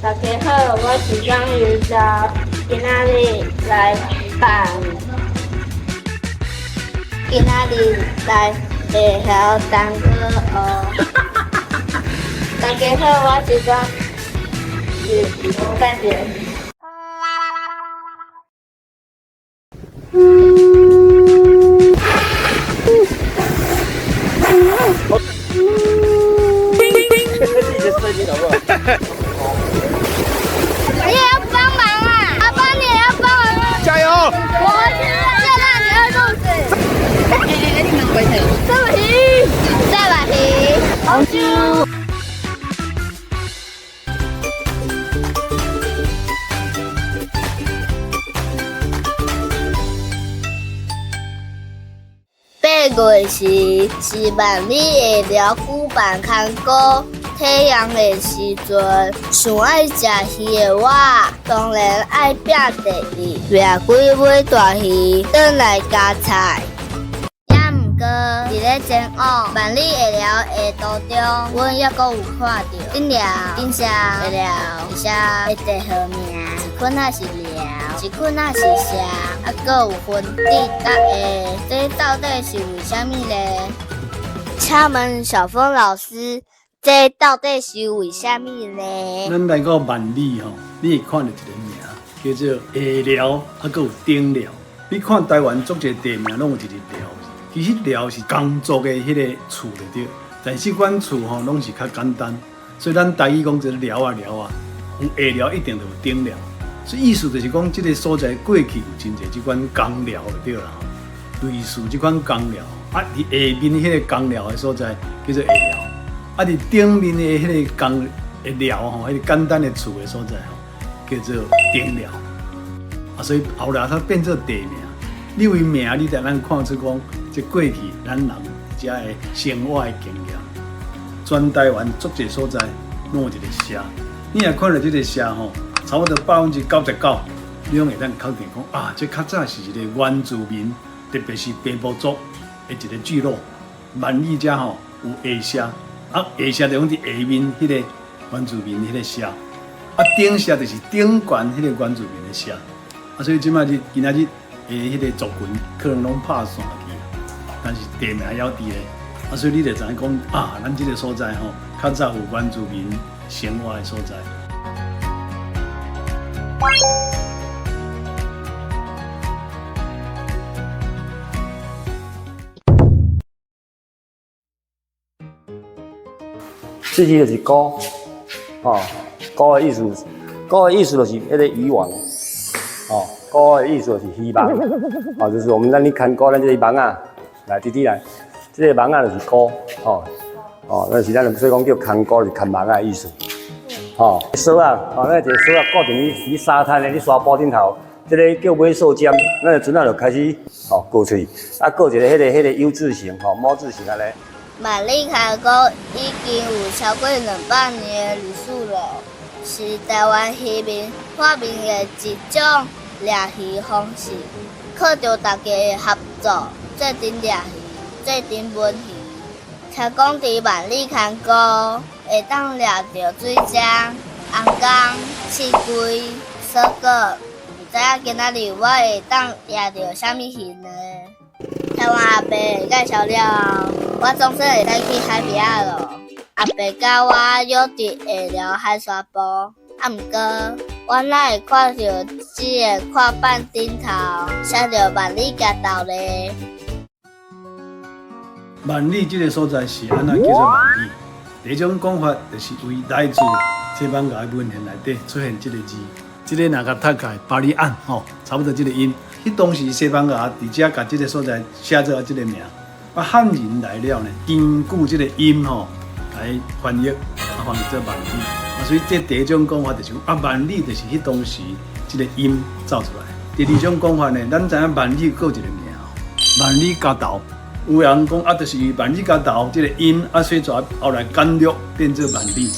大家好，我是張宇昭，今仔日來辦，今仔日來下曉單歌哦。大家好，我是張宇感覺。你也要幫忙啊！阿爸，你也要幫忙啊！加油！我去熱讓你餓肚子。哎哎哎，你們回去。三文魚，三文魚，紅酒。八月時是萬里下寮舉辦牽罟體驗的時陣，想愛食魚的我，當然愛拼第一，掠幾尾大魚轉來加菜。也毋過，佇咧前往萬里下寮的途中，阮猶閣有看著頂寮、頂社、下寮、下社的地號名，一款仔是寮，一款仔是社，啊，閣有分頂佮下，這到底是為啥物呢？請問小峰老師，這到底是為啥物呢？咱來到萬里吼，你會看著一個名叫做下寮，啊，閣有頂寮。你看台灣足濟地名攏有一個寮，其實寮是工作的彼個厝就對，但是阮厝吼攏是較簡單，所以咱台語講這個寮啊寮啊，有下寮一定就有頂寮，所以意思就是講這個所在過去有真濟這款工寮就對啦，類似這款工寮，啊，佇下面彼個工寮的所在叫做下寮，啊，佇頂面的彼個工的寮吼，彼個簡單的厝的所在吼，叫做頂寮。啊，所以後來它變做地名。你為名，你就咱看出講，這過去咱人遮的生活的經驗。全台灣足濟所在攏有一個社，你若看著這個社吼，差不多99%，你攏會當確定講啊，這較早是一個原住民，特別是平埔族的一個聚落。萬里遮吼有下社，啊下社就講佇下面彼個原住民彼個社，啊頂社就是頂懸彼個原住民的社。啊，所以這擺日今仔日的彼個族群可能攏拍散去，但是地名猶佇咧。啊，所以你就知影講啊，咱這個所在吼，較早有原住民生活的所在。這支就是鈎，哦，鈎的意思，鈎的意思就是彼個漁網，哦，鈎的意思就是漁網，哦，就是我們咱咧牽鈎，咱這個網仔，來弟弟來，這個網仔就是鈎，哦，哦，那是咱所以講叫牽鈎，就是牽網仔的意思，哦，索仔，哦，咱一個索仔固定佇沙灘的，佇沙埔頂頭，這個叫尾索尖，咱的船仔就開始，哦，過喙，啊，過一個彼個 U 字形，吼，貓字形按呢。萬里牽罟已經有超過200年的歷史了，是台灣漁民發明的一種獵魚方式，靠著大家的合作，做陣獵魚，做陣分魚。聽講佇萬里牽罟會當掠著水蛏、紅罡、刺龜、鎖果，毋知影今仔日我會當掠著啥物魚呢？聽完阿伯介紹了後，我總算會使去海邊仔囉。阿伯佮我約佇下寮海沙埔，啊，毋過我哪會看著這个看板頂頭寫著萬里徛頭呢？萬里這個所在是按怎叫做萬里？第一種講法就是為來自西班牙的文獻內底出現這個字，這個若共讀起來巴里岸吼，差不多這個音。彼當時西班牙佇遮共這個所在寫做這個名，啊漢人來了呢，根據這個音吼來翻譯，啊翻譯做萬里。啊所以這第一種講法就是啊萬里就是彼當時這個音造出來。第二種講法呢，咱知影萬里閣有一個名，萬里夾頭。有人講啊，就是萬里夾頭這個音啊，所以後來簡略變做萬里。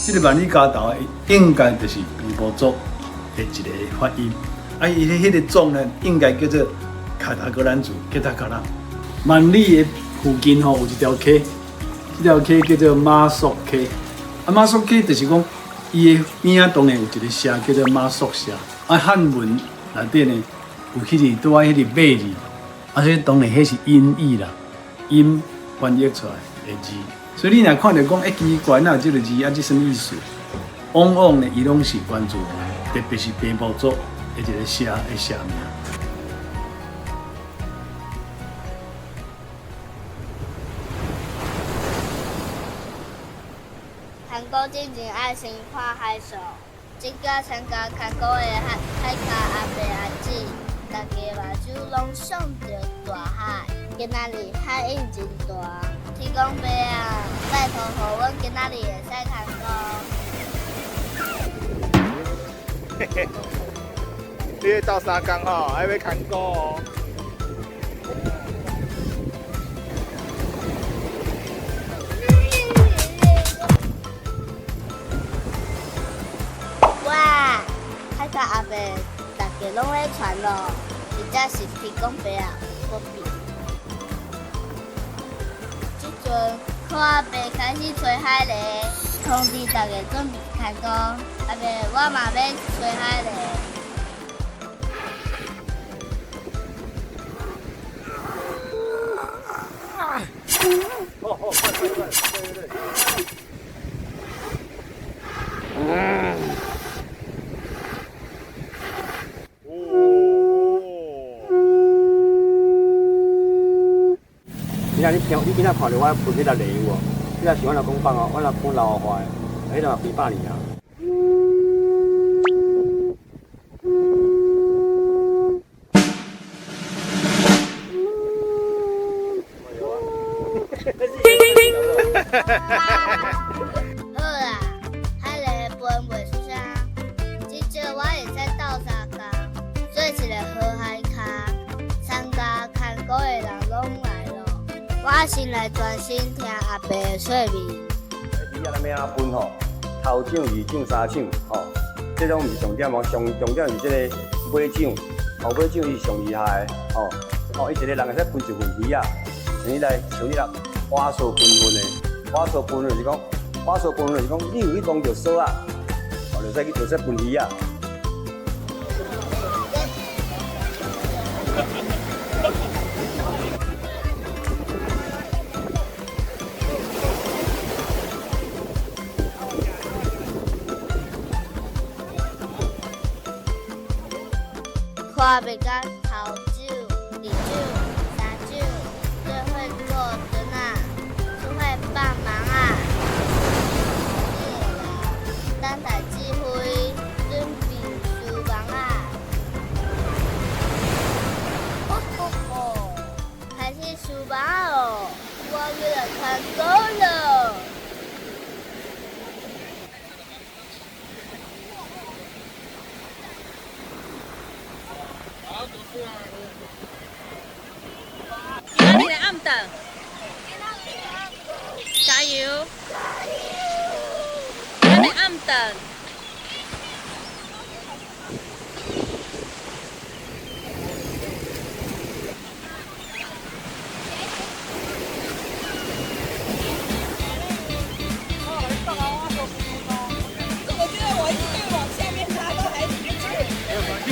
這個萬里夾頭應該就是平埔族的一個發音。啊，伊彼個族呢，應該叫做凱達格蘭族，凱達格蘭。萬里的附近吼有一條溪，這條溪叫做馬索溪。啊，馬索溪就是講伊的邊仔當然有一个社叫做媽祖社，啊漢文內底呢有彼个拄仔彼个馬字，啊所以當然彼是音譯啦，音翻譯出來的字。所以你若看著講，欸奇怪，哪有這个字啊？這啥物意思？往往呢，伊攏是關注，特別是平埔族的一个社的社名。牵鼓进前爱先看海数，这个参加牵鼓的海海跤阿伯阿姊，大家目睭攏向著大海。今仔日海湧真大，天公伯啊，拜託予阮今仔日會使牵鼓。嘿嘿，你咧鬥相共吼，愛欲牵鼓哦。哇！海跤阿伯，大家攏咧传咯，真正是天公伯啊，有保庇。这阵柯阿伯开始吹海螺，通知大家准备牵鼓。阿伯，我嘛欲吹海螺。哦哦，快快快，对对对。你若你听，你今仔看著我喷彼粒螺有无？你若是我若讲放哦，我若讲老话的，彼个嘛几百年啊。好啦，海螺分袂出声，至少我會使鬥相共，做一个好海跤。參加牽鼓的人攏來咯，我先來專心聽阿伯的說明。魚仔咱欲按怎分吼？頭獎、二獎、三獎吼，這攏毋是重點哦。上重點是這个尾獎，後尾獎伊上厲害的吼。哦，伊一个人會使分一份魚仔，像你來，像你啦，碗數分分的，碗數分就是講，碗數分就是講，你有去摸著索仔，哦，就使去就使分魚仔。看袂到頭獎、二獎、三獎，做伙做陣仔，出發幫忙啊！等待指揮，準備收網仔。吼吼吼！開始收網仔囉，我欲來牽鼓囉。今仔日的暗頓，加油！今仔日暗頓。我覺得我一直往下面拉，都還進不去。你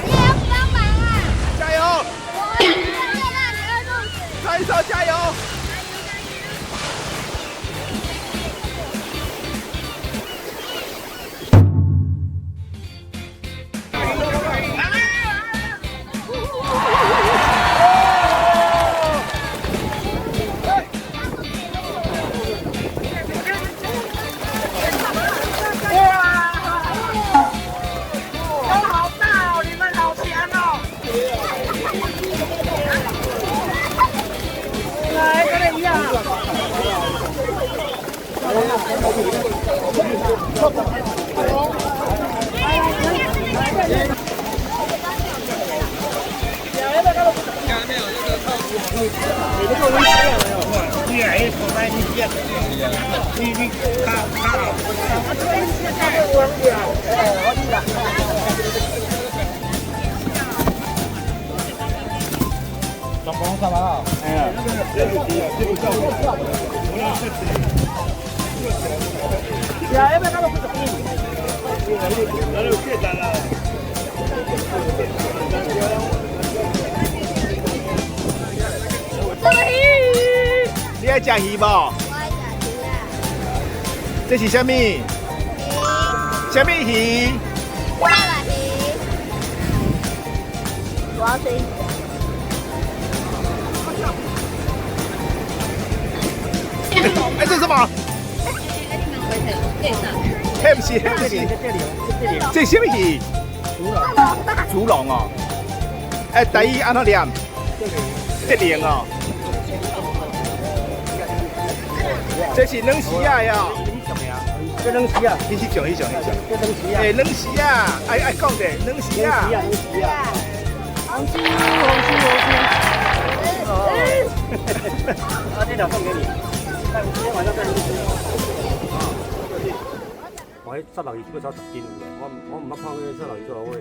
也要幫忙啊！加油！我會讓你餓肚子。加油！加油！你卡卡。总共三万啊！哎呀，呀，要不要那个不你爱食鱼无？我爱食鱼啊。这是啥物？鱼。啥物鱼？沙拉鱼。我要吃。哎，这是什么？那不是，那不是，这是什么鱼？竹笼哦。哎，台语按怎念？这龙哦。这是软丝仔呀。这软丝仔。你去上，去上，去上。这软丝仔。哎，软丝仔，爱爱讲者，软丝仔。软丝仔。红烧，红烧，红烧。啊，这条送给你。今天晚上带你去吃。我彼虱目鱼基本上10斤有啦，我毋捌看过虱目鱼做老尾。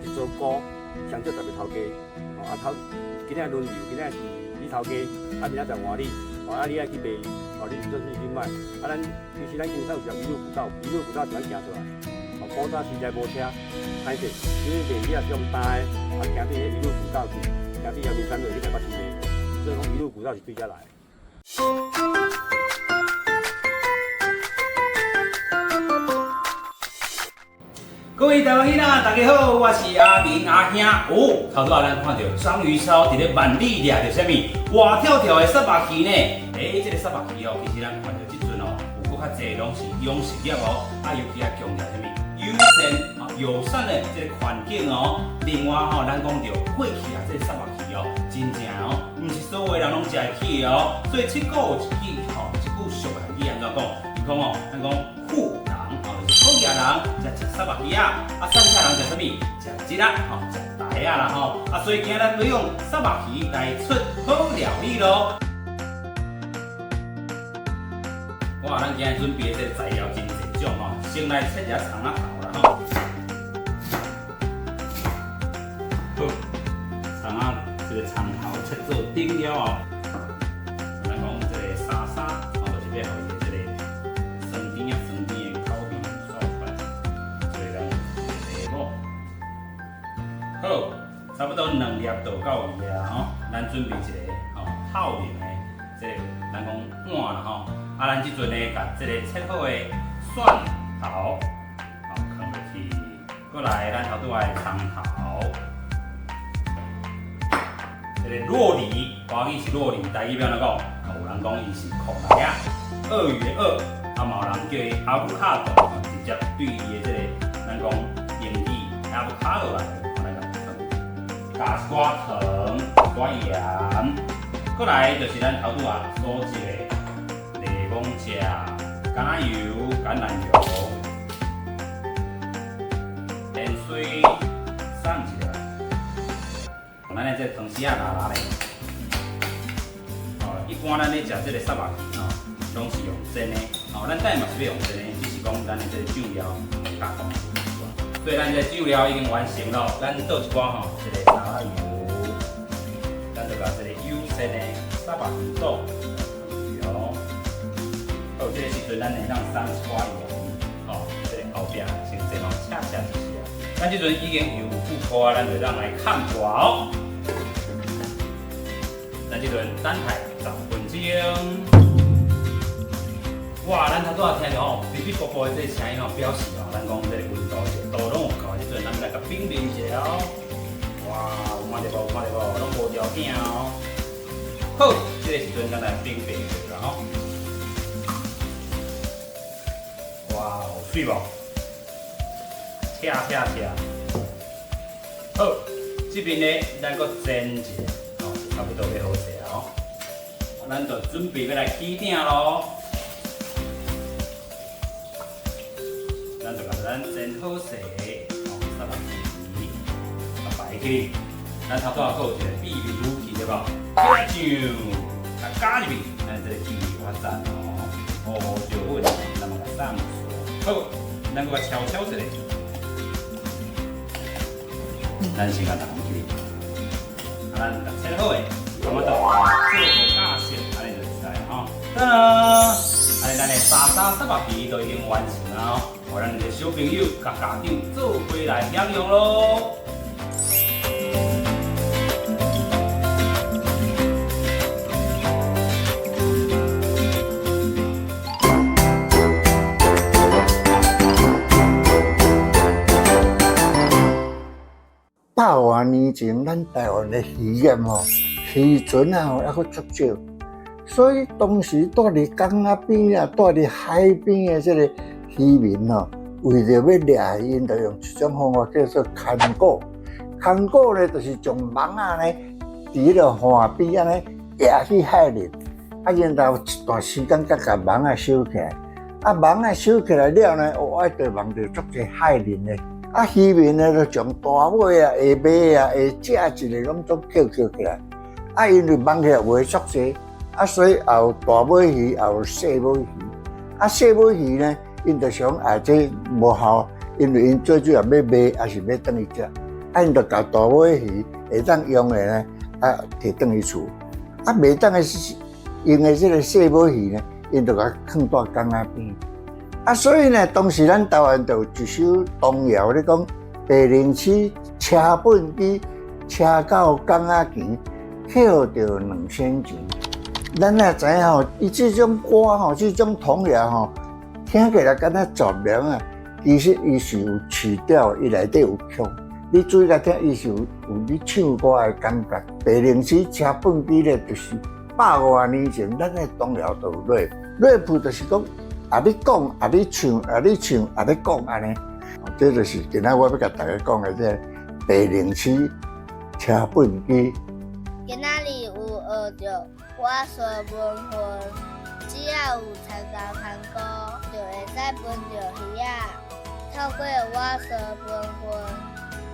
一座菇，上少十个头家，哦啊头，今仔轮流，今仔是你头家，啊明仔载换你，哦啊你爱去卖，哦你做你去买，啊咱其实咱金山有条鱼路古道，鱼路古道是咱行出来，哦古早时代无车，歹势，因为卖鱼仔是用担的，啊行伫彼鱼路古道去，行伫阳明山落去台北市卖，所以讲鱼路古道是对遮来的。各位台湾囡仔，大家好，我是阿明阿兄。哦，头拄仔咱看到章鱼烧伫咧万里掠著啥物？活跳跳的虱目鱼呢？欸，这个虱目鱼哦，其实咱看到这阵哦，有阁较济拢是养殖业哦，啊，尤其爱强调啥物？友善啊，友善的这个环境哦。另外吼，咱讲到过去啊，这个虱目鱼哦，真正哦，毋是所有人拢食会起的哦。所以七古有一句吼，一句俗语按怎讲？伊讲哦，咱讲富人哦，就是好额人才食虱目鱼仔，啊，散赤人食啥物？食蜊仔吼，食带仔啦吼。啊，所以今日咱要用虱目鱼来出好料理咯。哇，咱今日准备的这个材料真济种吼，先来切一下葱仔头啦吼。好，葱仔这个葱头切做丁了后，咱讲这个沙沙，吼，就是欲予伊的这个酸甜啊酸甜的口味刷出来，所以咱下无。好，差不多两粒就够位啊吼，咱准备一个吼透明的这个咱讲碗啦吼。啊，咱这阵呢，共这个切好的蒜头，吼，放落去，过来咱头拄仔的葱头，这个酪梨，华语是酪梨，台语欲按怎讲？有人讲伊是苦荋仔，鳄鱼的鳄，啊，嘛有人叫伊阿布卡多，直接对伊的这个咱讲英语阿布卡多来，来共加一寡糖，一寡盐，过来就是咱头拄仔所切的。柠檬汁、橄榄油、橄榄油、盐水，送一下。咱的这个汤匙仔拿来咧。哦，一般咱咧食这个虱目鱼吼，拢是用煎的。哦，咱等下嘛是欲用煎的，只是讲咱的这个酱料加工。所以咱这个酱料已经完成了，咱倒一寡吼，这个沙拉油，咱就共这个幼鲜的虱目鱼倒。好，这个时阵咱会当送一寡盐，吼，这个后壁先煎好，恰恰就是啊。咱这阵已经油有够啊，咱就当来崁大哦。咱这阵等待10分钟。哇，咱头拄仔听著吼，哔哔啵啵的这个声音吼，表示吼，咱讲这个温度是度拢有够。这阵咱来共冰冰一下哦。哇，有看著无？有看著无？拢无条件哦。好，这个时阵咱来冰冰一下吼。哇，水无？切切切！好，这边呢，咱阁煎一下，吼，差不多欲好势啊吼。咱就准备欲来起鼎咯。咱就共咱煎好势，吼，虱目鱼，共摆起。咱头拄仔阁有一个秘密武器对无？酱，共加入去。咱這個記憶發展哦，胡椒粉，咱嘛共送好，咱閣共敲敲一下，咱先共投去，啊，咱共切好的，感覺到做個加色，按呢就會使吼。噔，按呢咱的沙沙虱目魚就已經完成啊！予咱的小朋友佮家長做伙來享用囉。百外年前，咱台灣的漁業吼，漁船啊吼，猶閣足少，所以當時住佇港仔邊啊，住佇海邊的這个漁民吼，為著欲掠魚，𪜶就用一種方法叫做牽股。牽股呢，就是將網仔呢，佇彼个岸邊按呢攑去海裡，啊，然後一段時間才共網仔收起來。啊，網仔收起來了呢，哦，啊，就網著足濟海蠅的。啊，漁民呢，就將大尾啊、下尾啊、下食一个攏總抾抾起來。啊，因為網起來袂足濟，啊，所以也有大尾魚，也有細尾魚。啊，細尾魚呢，𪜶就想啊，這無效，因為𪜶做主要欲賣，抑是欲轉去食。啊，𪜶就共大尾魚會當用的呢，啊，提轉去厝。啊，袂當的用的這个細尾魚呢，𪜶就共囥佇港仔邊。啊，所以呢，當時咱台灣就有一首童謠咧講，白靈鼠車畚箕車到港仔墘，抾著2000錢。咱也知影吼，伊這種歌吼，這種童謠吼，聽起來敢若雜糧啊，其實伊是有曲調，伊內底有曲。你注意來聽，伊是有咧唱歌的感覺。白靈鼠車畚箕咧，就是百外年前咱的童謠就有 rap，rap 就是講。啊！你講，啊你唱，啊你唱，啊你講，按呢，這就是今仔我欲共大家講的這个白靈鼠車畚箕。今仔日有學著倚趖文化，只要有參加牽股，就會使分著魚仔。透過倚趖文化，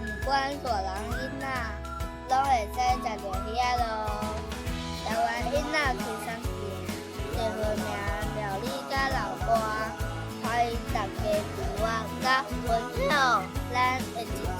毋管大人囡仔，攏會使食著魚仔囉。台灣囡仔輕鬆行，地方名料理佮老歌，歡迎大家訂閱佮分享，咱下一集見。